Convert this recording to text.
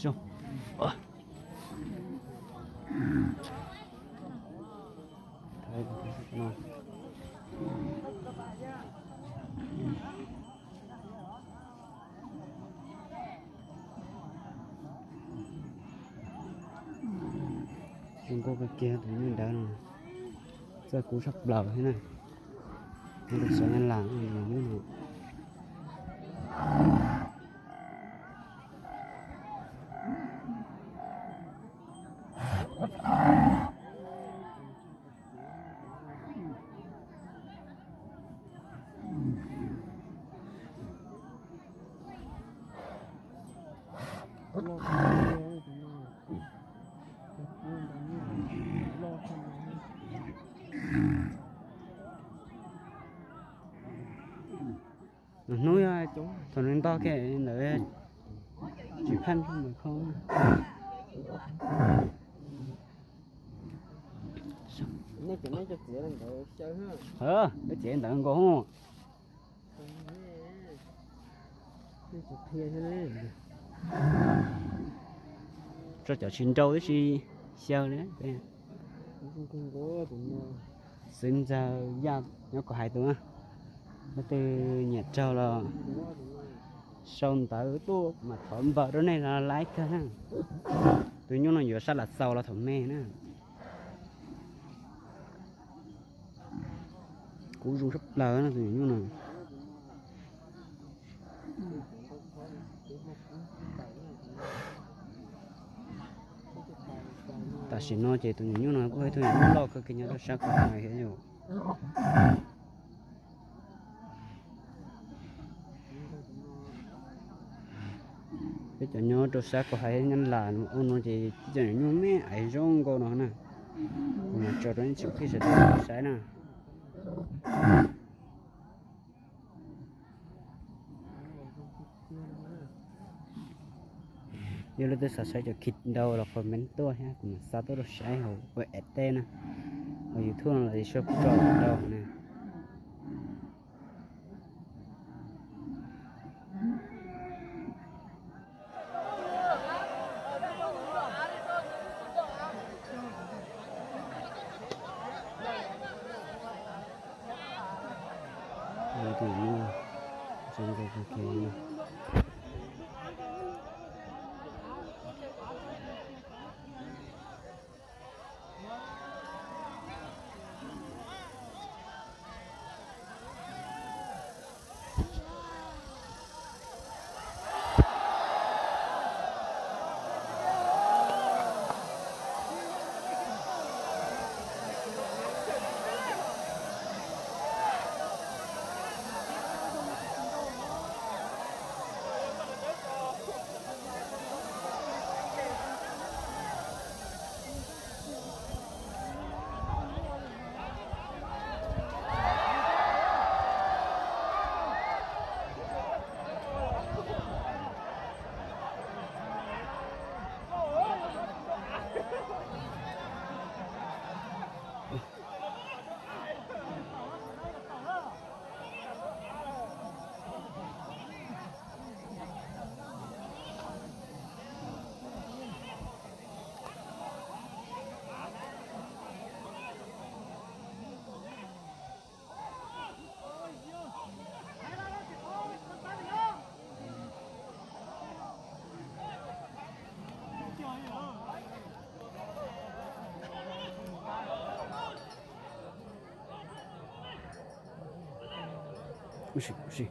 Zoo. Zoo nkauj kawg kiag tus nyuj ntawd no, txawj kub tshaj plaws thiab na. Nyob rau xeev Nyab Laj no. Hnub yog thaum nws ntog kiag ntawd tsis phaj ntog mus kho. Peb txiav ntawd nkaus. Tso cov tsis nrau tib si xyaw li. Xwb ntxawg Yaj nyob Kos Hais tus, leej twg nyiam raug los sau ntawv tuaj mam thov npawb rau nej los laib kawg na. Tus nyuj no yuav sab lam xaus los thaum me na. Kub zoo tshaj plaws no tus nyuj no. Tam sim no ces tus nyuam nyuj no kuj yog ib tug nyuam nyuj loj kawg kiag nyob rau sab Kos Hais thiab yom. Peb cov nyob rau sab Kos Hais Nyab Laj ua no ces cov nyuam nyuj me aiv zoo nkauj no na. Kuv mam tso rau nej tsoom phooj ywg sawv daws saib na. Yog leej twg xav saib cov khis nrau los comment tuaj thiab kuv mam xa tuaj rau saib hauv web teb na, hauv YouTube no los tso rau na. Ua si, ua si.